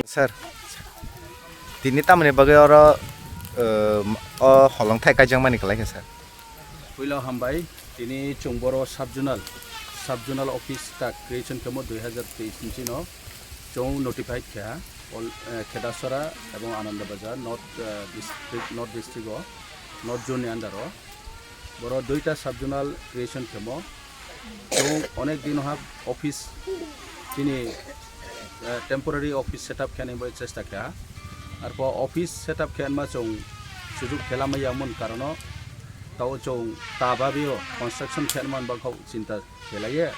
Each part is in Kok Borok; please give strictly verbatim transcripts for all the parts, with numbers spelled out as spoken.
Sir, tini tamoni bagwi oro, eh, o holong thai kaijakmani kwlai kha, sir? Puila hambai, tini chwng boro sub zonal, sub zonal office ta creation khemo dui hazar teis ni chino chwng notified kha, all, eh, Khedasora ebong Ananda Bazar, North, eh, District, North District o, North Zone ni under o. Boro duita sub zonal creation khemo. Chwng onek din ha office chini, eh, temporary office setup khe ani bai chesta kha. Arpho office setup khe anma chwng sujuk khe lamai yamon karono tao chwng ta babio construction khe anma bakho chinta khelaiye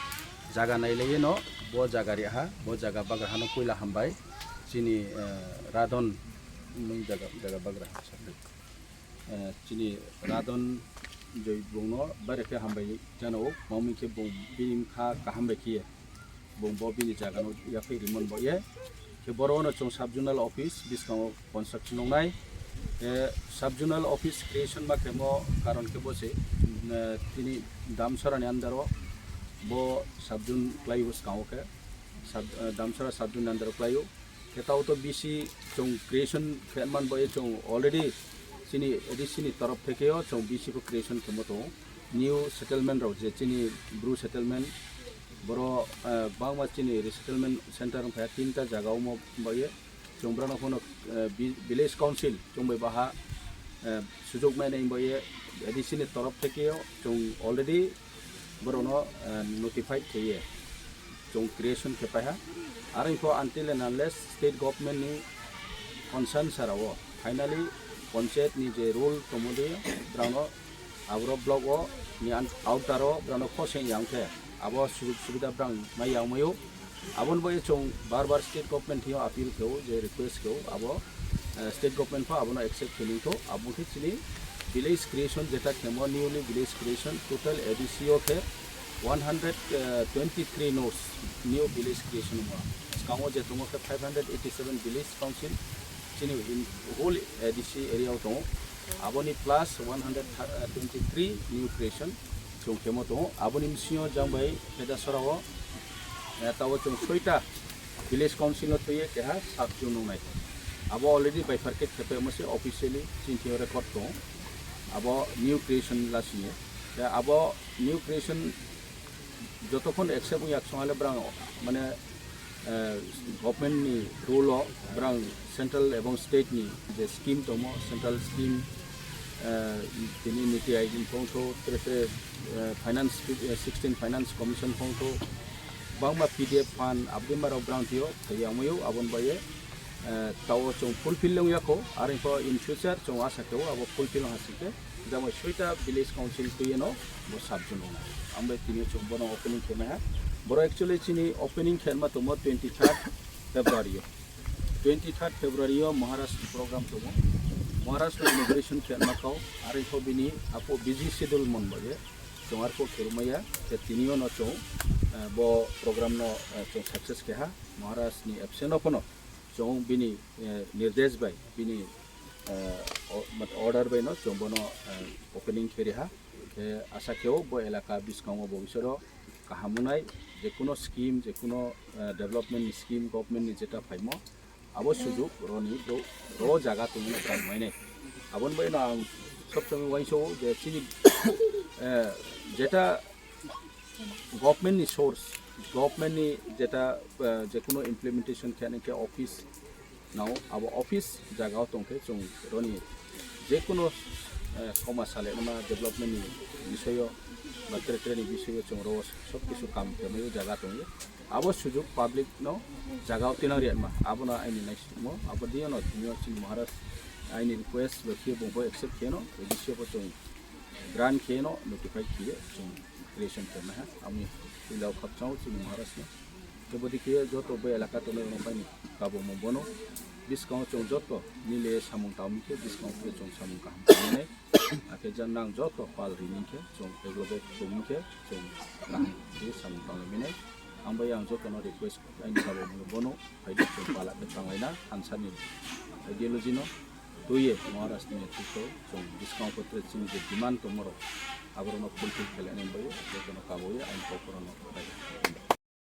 jaga nailaiye no bo jaga ri ha bo jaga bagra hano puila hambai chini, eh, Radon nung jaga, jaga bagra ha. Eh, chini Radon Joy bungno bare khe hambai jano, mamwi khe bung bini kha kaham bai khiye bung bo bini jagano yaphai rimon bo ye. Khe boro no chwng sub zonal office biskango construction nongnai. Eh, sub zonal office creation ma khemo karon khe bo se, eh, tini Damsara ni under o bo sub zone klai bwskango khe sub, eh, Damsara sub zone ni under o klai o. Khe tao to B C chwng creation khe man bai chwng already chini A D C ni torof theke o chwng B C bo creation khemo tongo. New settlement rok je chini Bru settlement boro, eh, bangma chini resettlement center wngkha tinta jaga omo bai chwng borok no phano, eh, vi-, village council chwng bai baha, eh, sujok mai nai bai A D C ni torof theke o chwng already borokno, eh, notified khaiye chwng creation khe paiha. Aro info until and unless state government ni concern sara o finally panchayat ni je rule tongmodi borokno aboro block o ni an-, outer o borokno khoseng yang khe abo sujok subida borok mai yang maio. Aboni bai chwng bar bar state government thio appeal kheo je request kheo abo, eh, state government pho abono accept khe ningtho abo khe chini village creation jeta khemo newly village creation total A D C o khe one hundred twenty three nos new village creation wngma. Skango je tongo khe five hundred eighty seven village council chini in whole A D C area o tongo. Aboni plus one hundred twenty three new creation chwng khemo tongo. Aboni bisingo jang bai Khedasora o, eh, tao chwng soita village council no thwiye keha sub zone nungnai. Abo already bai phar khe khepai mo se officially chini thio record tongo. Abo new creation lasiye. Ya abo new creation jotokhon accept wngya songale brang mane, eh, government ni rule o brang central ebong state ni je scheme tongmo, central scheme, eh, tini niti aayog ni phongtho, tere tere, eh, finance, eh, sixteen finance commission phongtho, bangma P D F fund abdi marok brang thio, thai yamayo abon baye, eh, tao chwng fulfill wngya kho, aro info in future chwng asa khe abo fulfill wngha sike, jamai soita village council twi no bo sub zone wngna. Ang bai tini chwng bono opening khe maiha. Boro actually chini opening khe ma tomo twenty third February o. Twenty third February o Maharaj ni program tomo. Maharaj no inauguration khe ma kau, aro info bini apo busy schedule mon baye. Chwng arko khe rwmaya, khe tini o no chwng, eh, bo program no, eh, chwng success khe ha. Maharaj ni absent o phano chwng bini, eh, nirdesh bai bini, eh, o-, mat-, order bai no chwng bono, eh, opening khe riha. Khe asa khe o bo elaka bwskango bo bisoro kaham wngnai, je kuno scheme, je kuno, eh, development ni scheme, government ni jeta phaimo, abo sujuk roni ro, ro jaga tongmani tang mainai. Aboni bai no ang sob somoi uainso je chini, eh, jeta government ni source, government ni jeta, eh, je kuno implementation khe nang khe office nao, abo office jaga o tong khe chwng roni je kuno, eh, koma sale ma development ni bisoyo ba tere tere ni bisoyo chwng ro sob kisu kam khe mai jaga tong. Abo sujuk public no jaga o tinang riya ma, abo no aini naisingmo, abo diyo no tini o chini Maharaj aini request bai khe bo accept khe no, A D C o bo chwng grant khe no notify khe chwng creation khe ma ha, ami puila o khapchang o chini Maharaj no. Khe bodi khe joto bo elaka tongnai rok bai ni kabo mo bono, bwskango chwng joto mile samung tangwi khe bwskango khe chwng samung kaham tangwi nai. Akhe jan nang joto pal rini khe chwng eglo bai tongwi khe chwng kaham khe samung tangwi nai. Ang bai ang joto no request aini kabo mo bono phaidi chwng pala khe tanglaina thansa ni ideology no twiwi Maharaj ni netrito chwng bwskango photre chini je demand tongmo rok aborokno fulfill khlainani bagwi jotono kabui ang kokborokno khlai.